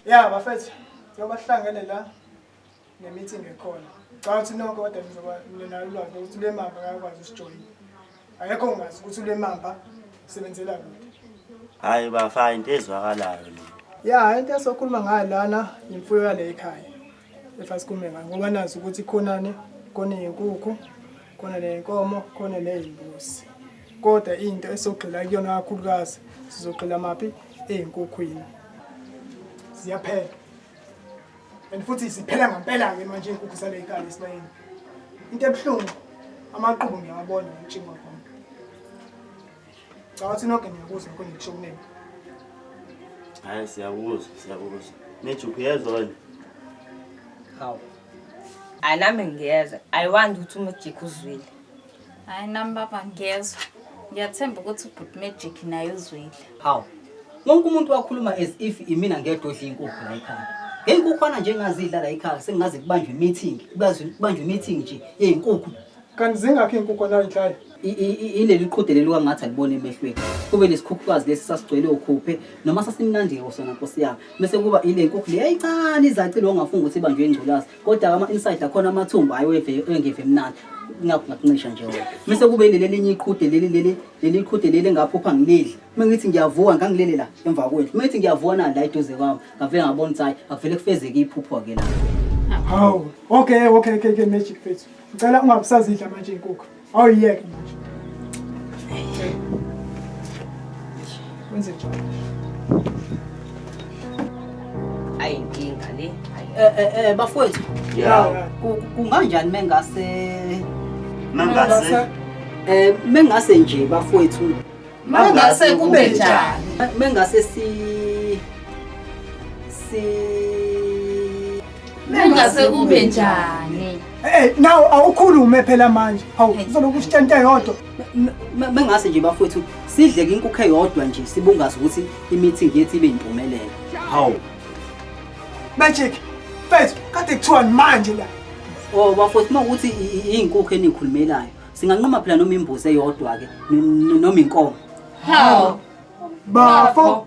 Ya bafethu, njengoba sihlangene la ne-meeting ekhona. Ngicabanga ukuthi nonke kodwa nizoba ninalo ulwazi lokuthi uLemamba akakwazi usijoyina. Akekho ongazi ukuthi uLemamba usebenzela kude. Hayi bafa into ezwakalayo le. Ya, into esokhuluma ngayo lana imfuyo yale ekhaya. Efa sikhulume ngayo ngoba nazi ukuthi khonani, khona iy'nkukhu, khona ney'nkomo, khona ney'mbuzi. Kodwa into esogxila kuyona kakhulukazi sizogxila maphi ey'nkukhwini. Ziyaphela. And futhi siphela ngampela-ke manje iy'nkukhu zale ekhaya esibayeni. Into ebuhlungu amaqubu ngiyawabona ngitshinga khona. Cha wathi nonke niyakuzwa lokho ngikusho kunene. Hayi siyakuzwa, siyakuzwa. Magic uyezwa wena? Hawu. Hayi nami ngiyezwa. I want ukuthi uMagic uzwile. Hayi nami baba ngiyezwa. Ngiyathemba ukuthi ubhuti Magic naye uzwile. Hawu. Wonke umuntu wakhuluma as if imina ngedwa odla inkukhu la ekhaya. Ngey'nkukhwana nje engazidla la ekhaya sengingaze kubanjwe i-meeting, kubanjwe i-meeting nje yey'nkukhu. Kanti zingakhi iy'nkukhu onayidlayo? Ileli qhude leli kwangathi aliboni emehlweni. Kube lesikhukhukazi lesi sasigcwele okhuphe noma sasimnandi-ke sona nkosi yami. Bese kuba ile nkukhu le yayincane izacile ongafunga ukuthi ibanjwe ingculazi. Kodwa ama-inside akhona amathumbu hhayi wengeve emnandi. Ngakuncisha nje wena. Bese kube ileli elinye iqhude leli leli leli qhude leli engaphupha ngilidla. Uma ngithi ngiyavuka ngangilele la emva kwendlu. Uma ngithi ngiyavuka nali la eduze kwami ngavele ngabona ukuthi hhayi akuvele kufezeke iphupho-ke la. Hawu, okay okay okay okay Magic mfethu. Ngicela ungabusazidla manje inkukhu. Awuyiyeke manje. Wenze njani? Ayinkinga le. Eh eh eh bafowethu. Yeah. Kunganjani mengase Mangase eh mengase nje bafowethu Mangase kube njani? Mengase si si Mengase kube njani? Hey, now awukhulume phela manje. Hawu, uzoloku usitshela into eyodwa. Mengase nje bafowethu sidle inkukhu eyodwa nje sibungaze ukuthi i-meeting yethu ibe impumelelo. Hawu. Magic. Mfethu, kade kuthiwani manje la? Oh bafowethu uma ukuthi iyinkukhu enikhulumelayo singanquma phela noma imbuzi eyodwa ke noma inkomo. Hawu. Bafo.